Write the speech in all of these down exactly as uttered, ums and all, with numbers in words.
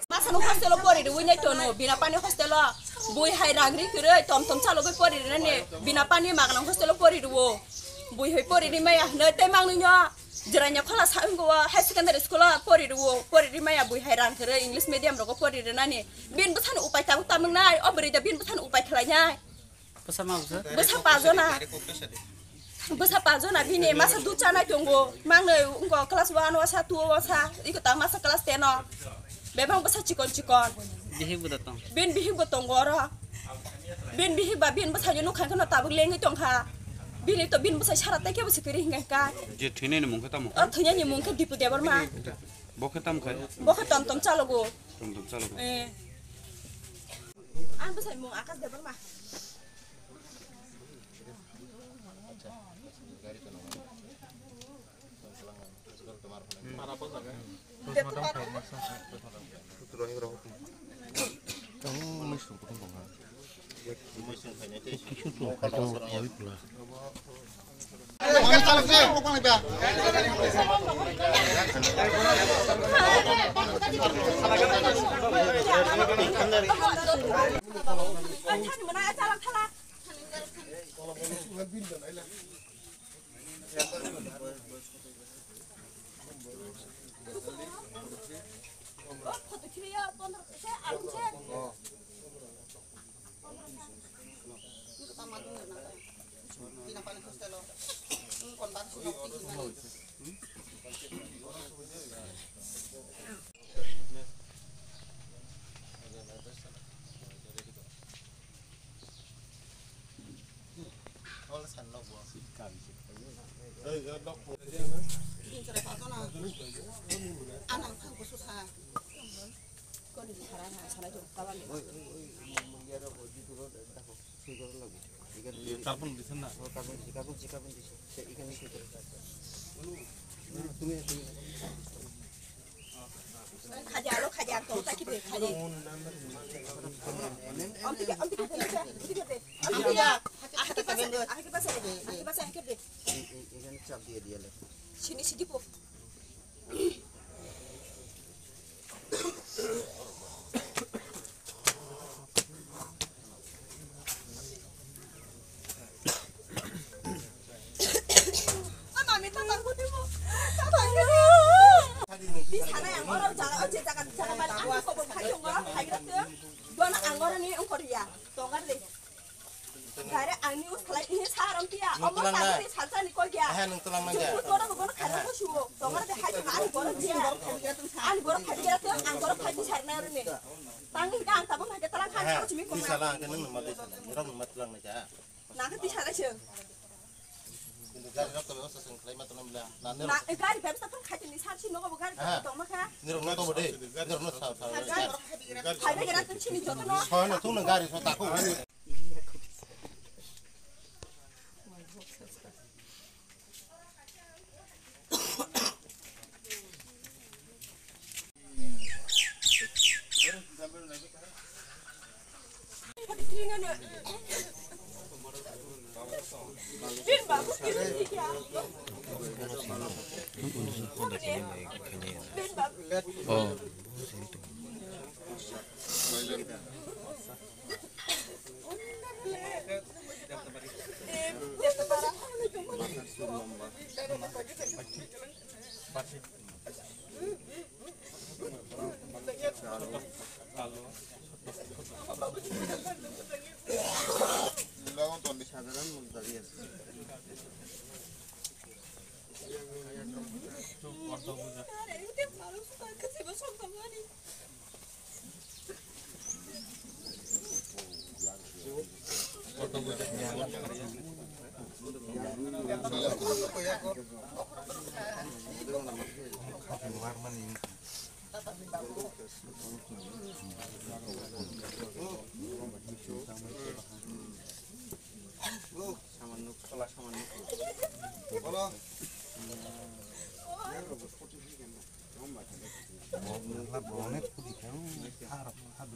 Masa no hostel o pori rwi nai tono, bina pani hostel o. Bui hai rang ri kwrwi, tom tom chalogwi pori rwi nani, bina pani magna hostel o pori rwo. Bui hai pori rwi maya hwnwi tei mangni nyo, Jiranya khola sa wngwi o high secondary school o pori rwo, pori rwi maya bui hai rang kwrwi English medium rogo pori rwi nani. Bin bwsani upai tabuk tamung nai, o bwrwi da bin bwsani upai khlai nai. Bwsa ma bwsa? Bwsa pajona. Bwsa pajona bini masa dud chanai tongo. Mangnoi wngkha class one o sa, two o sa, iko ta masa class ten o. Bebak bwsa chikon chikon. Bihik bo da tong. Bin bihik bo tongo oro. Bin bihik ba bin bwsa yo nukha kono tabuk lengwi tongkha. Bini to bin bwsa sara tai kebo sikiri hinga ka. Je thwinani mung khe tamo? O thwinani mung khe Dipu Debbarma. Bo khe tam khai? Bo khe tom tom chalogo. Tom tom chalogo. Eh. Ang bwsai mung Akash Debbarma. Carbon dise na? Carbon dise, carbon dise, carbon dise. Sir, ikan dise. Tumi, tumi. Khaja, alo khaja, ang tong taki de khaja. Om tiki, om tiki, om tiki, om tiki. Om tiki, ah, hake pasa, hake pasa, hake pasa, hake de. Ikan cap dia dia le. Sini sidi po. Gare angni usalai ini saram tia. Omo tangri salsa ni koi ya. Aha, nung tulang nang ya. Jumpu toro bono khaira ko suwo. Tongar de hai ma ani goro dia. Ani goro khai dia tu ang goro khai di sarna rune. Tangni ka ang tabang hai talang khai ko chimi ko. Di sala ang nung numa di sala. Nirok numa tulang nang ya. Nang di sala se. Gari rok to bebasta sing khlai ma tulang bila. Na gari bebasta pun khai ni sar si nogo gari to ma kha. Nirok no to bode. Nirok no sa sa. Khai de gara tu chini joto no. Sa no tu na gari so ta ko. Oh.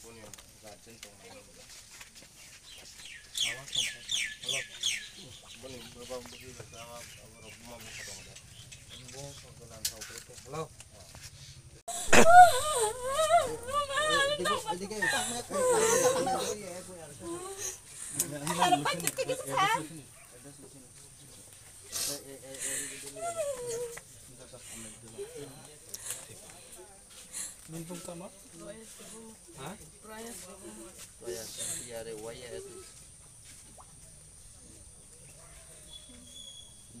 Boni guardian tong. Hello. Boni baba bagi baba aborok buma bukha tong da. Bung sogolan tau kre. Hello. Nini bung tama? Ha? Waya, yare, waya, ati.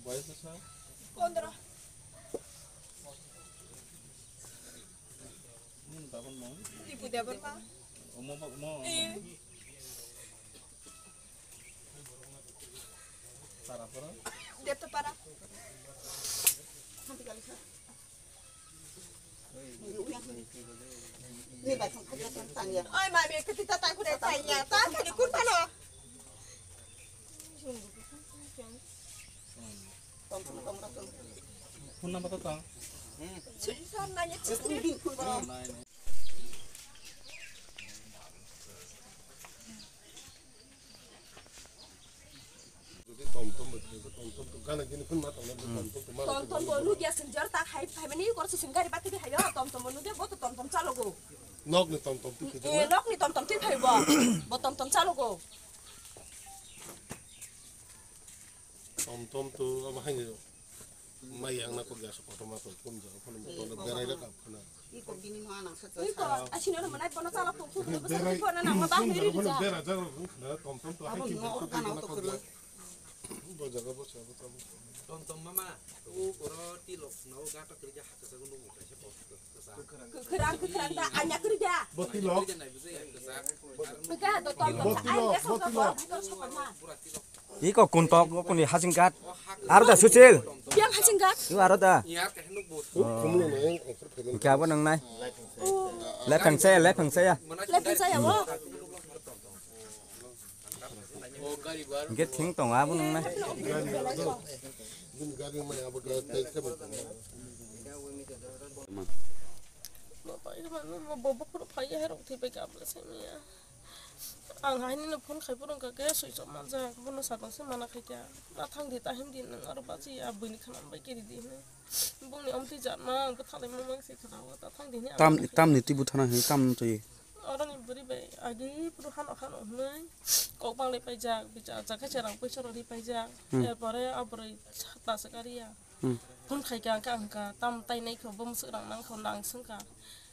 Boyos bwsa? Pondro. Nini baba ni mung? Tipu Debbarma. Omo ba, omo. Eh. Para, para. Depta para. Oi, mami, kita tak kuda tanya, tak kali kurta lo. Phone number to tang. Sir, nanya, sir. Jodi tom tom bo thaibo, tom tom to gana gini phun ma tongna, tom tom to ma. Tom tom bo nugya sing jar ta khai khai mani kor sing gari bati bi hayo, tom tom bo nugya bo to tom tom chalogo. Nok ni tom tom tu. Eh, nok ni tom tom ti khai bo. Bo tom tom chalogo. Tom tom to abo haini. Mai yang na ko gas ko to ma to kum ja ko no to berai ra ka khana. Iko bini no anang sa. Iko asino no manai bono chala pok pok no sa ko na nang ma ba hiri ja. Berai ja ko na tom tom to hai ki. Abo no kana to ko. Bo jaga bo sa bo. Tom tom mama, u oro tilok no gato kri ja haksa ko no mo kaisa pok. Kwkhwrang kwkhwrang da anya kwrwi da. Botilo. Kwkhwrang da tom tom. Botilo, botilo. Iko kuntok, kuni hasing kat. Aro da Suchil. Yang hasing kat. Yu aro da. Kya bo nang nai. Lephang saya, lephang saya. Lephang saya wo. Hingke thing tongo abo nung nai. Bini gari mai abo gari tai khe bai tongo. Bobo phuru phai ya rok thwi bai kabla se miya. Ang haini no phone khai phuru kake switch off manjak bono satong se mana khai kya. Na thang di tahim di nang aro bachi ya buini khana bai kiri di hini. Bongni omtwi jatma ang bwthalai ma mang se khana o ta thang di hini. Tam tam ni tibu thana hini tam twi. Oroni bwrwi bai agi phuru hano hano hwnwi kok banglai paijak, bichajak khe cherang puisa rw ri paijak. Hmm. Erpore o bwrwi ta se kariya. Hmm. Phone khai kha, ang kha, ang kha, tam tai nai kho, bo mwswk rang nang kho, nang swng kha.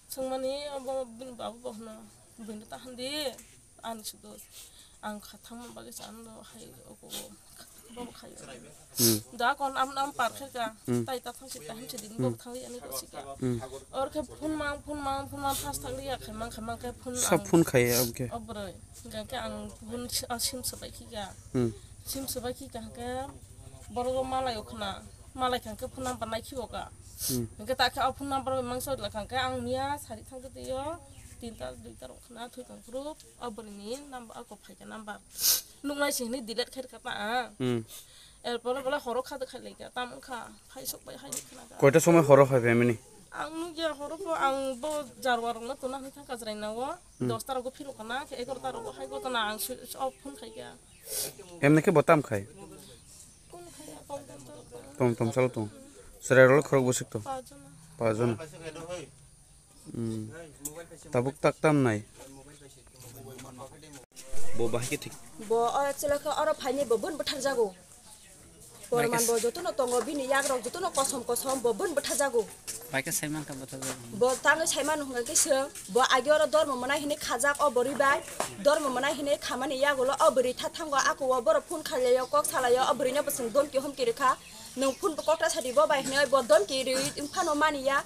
Swngmani abo bini babu bo hwno, "Buino ta hwn di, ani sudo ang kha thangma bagwi chano hai ogo." Bobo khayo. Hmm. Da kon am am par khe ka. Hmm. Tai ta thang si ta him si din bobo thang ani ko si ka. Hmm. Or khe phone mang phone mang phone mang phas thang ya khe mang khe mang khe phone. Sa ang phone khai ya abke. Obroi. Ga khe ang phone si-, ah, sim sabai khi ka. Hmm. Sim sabai khi ka khe borok malai o khna. Malai kha khe phone number nai khi o ka. Hmm. Ga ta khe o phone number mang so la kha khe ang miya sari thang khe yo tinta duita rok khna thui kang group. Obroi ni number ako phai ka number. Nuknai se hinwi delete khai rwkha ta ang. Hmm. Erpore bole horo kha de khai laikha, tamo wngkha, hai sok bai hai khna kha. Koita somoi horo hai phaimani? Ang nukya horo bo, ang bo jarwa rokno tuna hinwi thang kajrai na o, hmm, dosta rogo phirok kana, khe egarota rogo hai gotona ang switch off phone khaikha. Emne khe bo tam khai? Tom tom salo tong. Chwrai rok khorok bwswk tong. Pajona. Hmm. Tabuk tak tam nai. Bo bahai khe thik. Bo o chwla khe oro phaini bo bun bwthar jago. Porman bo jotono tongo, bini yak rok jotono kosom kosom bo bun bwthar jago. Bai khe sai mankha bwthar jago. Bo tangwi sai mano hwnka khe swng, bo agi oro dormo mwnai hinwi khajak o bwrwi bai. Dormo mwnai hinwi khamani yagulo o bwrwi tha thango, ako o borok phone khailai o, kok salai o, o bwrwi no bo chwng domki homki rwkha. Nwng phone bo kokta sadi bo bai hinwi bo domki rwi phano mani ya.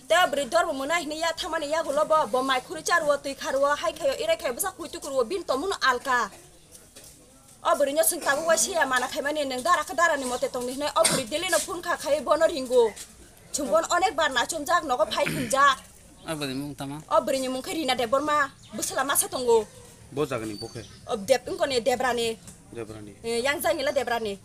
Tei o bwrwi dormo mwnai hinwi ya thangmani yagulo bo, bo mai khurui cha rwo, twi kha rwo, hai khai o, irai khai o, bwsa khui tuku rwo, bini tongmung no alka. O bwrwi no chwng tabuk waisa ya mana khaimani, nwng dara khe dara ni mote tongdi hinwi o bwrwi daily no phone kha khai bono ringo. Chwng bono onek bar nachomjak, nogo phai thumjak. O bwrwi mung tama? O bwrwi ni mung khe Rina Debbarma, bwsala masa tongo. Bo jaga ni bo khe? O Deb-, wngkoni Debrani. Debrani. Eh, yang jangila Debrani.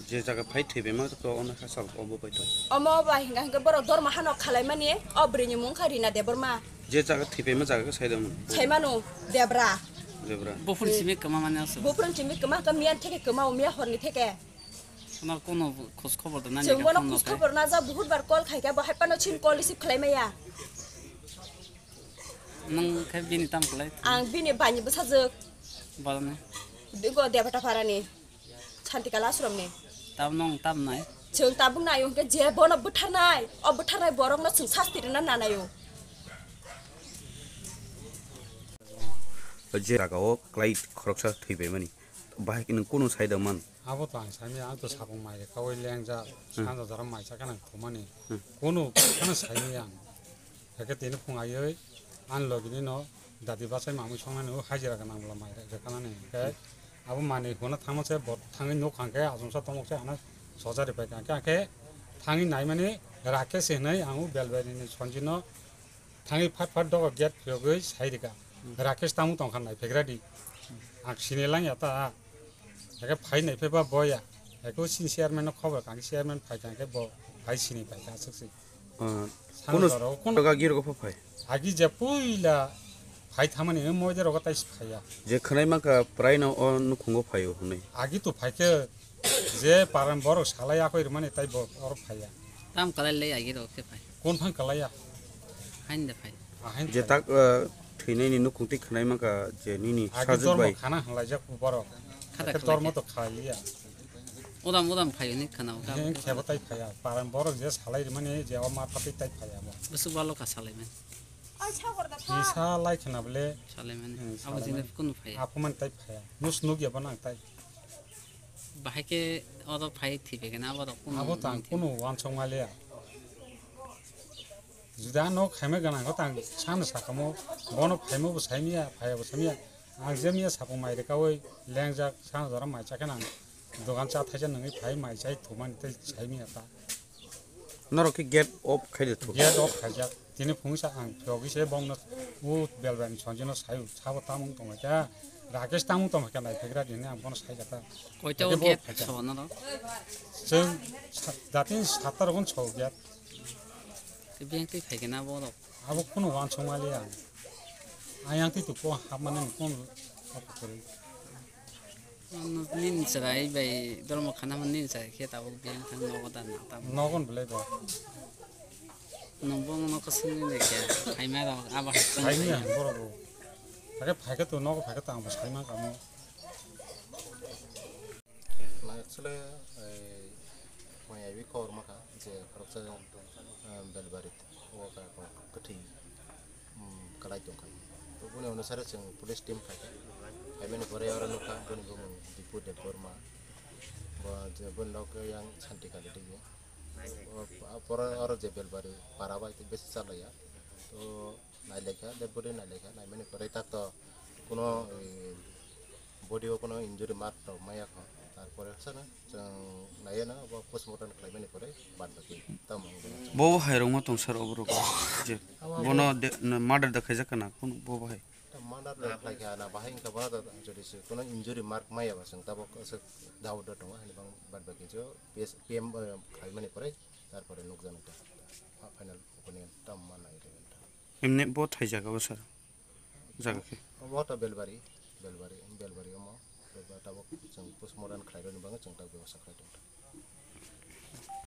Je jaga phai thwibaima to ono hasal obo bai to. Omo bai hinga hinga borok dorma hano khalaimani o bwrwini mung kha Rina Debbarma. Je jaga thwibaima jaga khe saidamon. Saimano Debra. Debra. Buphur simi kwma mani aswk. Buphur simi kwma khe miyan theke kwma o miya horni theke. Onar kono khoj khobor da nani. Chwng bono khoj khobor na ja buhut bar call khai khe bo hai pano chin call receive khlai maya. Nang khe bini tam khlai? Ang bini bani bwsajwk. Balani. Digo Debata Parani. Santikala ashramni. Tabno wng tabnai? Chwng tabuk naio hwnkhe je bono bwtharnai, o bwtharnai borokno chwng sasti rwna nanaio. Je jagao klai khoroksa thwibaimani, bahai nwng kunu saida man? Abo to ang saimanya, ang to sapung mai rwkha, oi lengjak, hmm, sanja jora mai chakhe nang thumani. Hmm. Kunu phano saimanya ang. Hake tini phung aioi, ani logini no dadi bachai mamui songnani o hajira gwnang bwla mai rwkhanani. Hake abo manwi huna thangma se bo thangwi nuk hangke achomsa tongmok se ano sojari pai kha. Hake thangwi naimani Rakesh hinwi ang o Belbairi ni Sanjit no thangwi phat phat dogo gate phiyogwi sai rwkha. Rakesh tamo tongkha naiphegra di. Ang sini lang ya ta. Hake phai naiphe ba boya. Hake o sini chairman no khobor kha, chairman phai kha hake bo phai sini pai kha aswk se. Ah, sano kono jora o kono jaga agi rogo pha phai? Agi je puila phai thamani, eh, moide rogo tai phaiya. Je khwnai mankha prai no o nukhungo phaio hwnwi. Agi to phaikhe je paran borok salai akoi rwmani tai bo oro phaiya. Tam kalai le agi rogo khe phai. Kon phang kalaiya? Hain de phai. Ah, hain je phai. Tak, eh, thwinaini nukhung twi khwnai mankha je nini agi sajwk dormo bai. Khana hwnlaijak borok. Khata hake dormo khlai khe. To khlaiya. Udam udam phaio hinwi khwnao. He, khebo tai phaiya. Paran borok je salai rwmani je o ma phatwi tai phaiya bo. Bwswk balo kha salaimani. Kisa lai khwna bole. Salaimani. Hmm, abo salaimani. Jingno kunu phaiya. Aphumani tai phaiya. Nus nukya bono ang tai. Bahai khe oro phai thwibaikhe na abo rok kunu. Abo tang kunu wansok maliya. Juda no khaima gana ko tang sana sakamo bono phaima bo saimiya, phaiya bo saimiya. Ang je miya sapung mai rwkawi lengjak sana jora mai chakhe nang. Dogan cha thaisa nangwi phai mai chai thumani tei saimiya ta. Norok khe gate off khai de thu. Gate off khaijak. Tini phungsa ang phiyogwi se bongno u Belbaini Sanjino sayu sabo tamung tongkha. Rakesh tamung tongkha naiphegra dini ang bono saijak ta. Koita o gate so norok? Chwng sa-, datin satta rokon so gate. Biyang twi phaikhe na borok? Abo kheno wansuk maliya ang. Ayang twi tukho hapmani kono kwrwi. Ano nini chwrai bai dormo khana man nini chwrai khe tabuk biyang thang nogo da na tabuk. Nogon belai bo. Nwng bo nokho swngwi bai khe phaima rok abo hai. Phaini ang borok bo. Hakhe phaikhe to nogo phaikhe to ang bo saimang kamo. Na actually, eh, mai abi khobor makha je khoroksa, eh, Belbari o ka kwthwi, mm, kwlai tongkha. To boni onusare chwng police team phaikha. Phaimani pore oro nukha boni bumung Dipu Debbarma. Bo je boni lok yang Santi Kali twi. O, pore oro je Belbari para bai besi chalaiya. To Nailaikha, dead body nailaikha, naimani pore tak to kuno, eh, body o kuno injury mark rok maya kho. Tarpore sana chwng naiya na bo postmortem khlaimani pore bad baki tamo wngwi. Bo hai rok ma tong sir obo rok je. Abo bono de, na, murder da khaijak kana kun bo bo hai. Murder da khlaikha na bahai wngkha bono da jodi se kuno injury mark maya ba chwng tabok aswk doubt da tongo hani bang bad baki jo P S, P M, eh, khlaimani pore tarpore nukjani ta final opinion tam ma nai re ta. Emne bo thai jaga bo sir. Jaga khe. Omo to Belbari, Belbari, Belbari omo. Ba tabuk chwng postmortem khlairokni bagwi chwng tabuk bebaksa khlai tongkha.